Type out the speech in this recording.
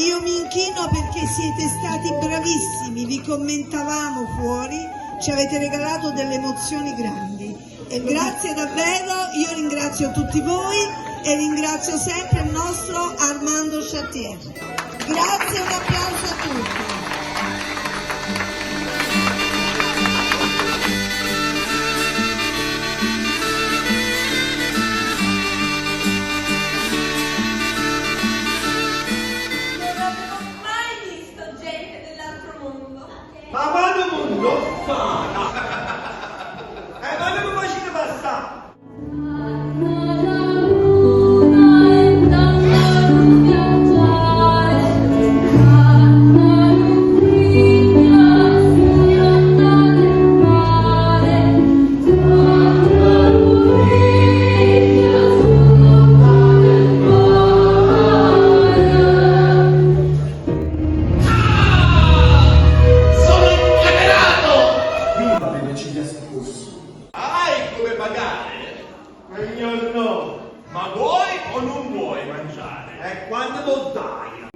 Io mi inchino perché siete stati bravissimi, vi commentavamo fuori, ci avete regalato delle emozioni grandi. E grazie davvero, io ringrazio tutti voi e ringrazio sempre il nostro Armando Chatier. Grazie e un applauso a tutti. Non avevo mai visto gente dell'altro mondo. Ma quando mondo fa? E ma non mi facete passare! Sono incatenato! Hai come pagare? Signor no! Ma vuoi o non vuoi mangiare? E quando lo dai?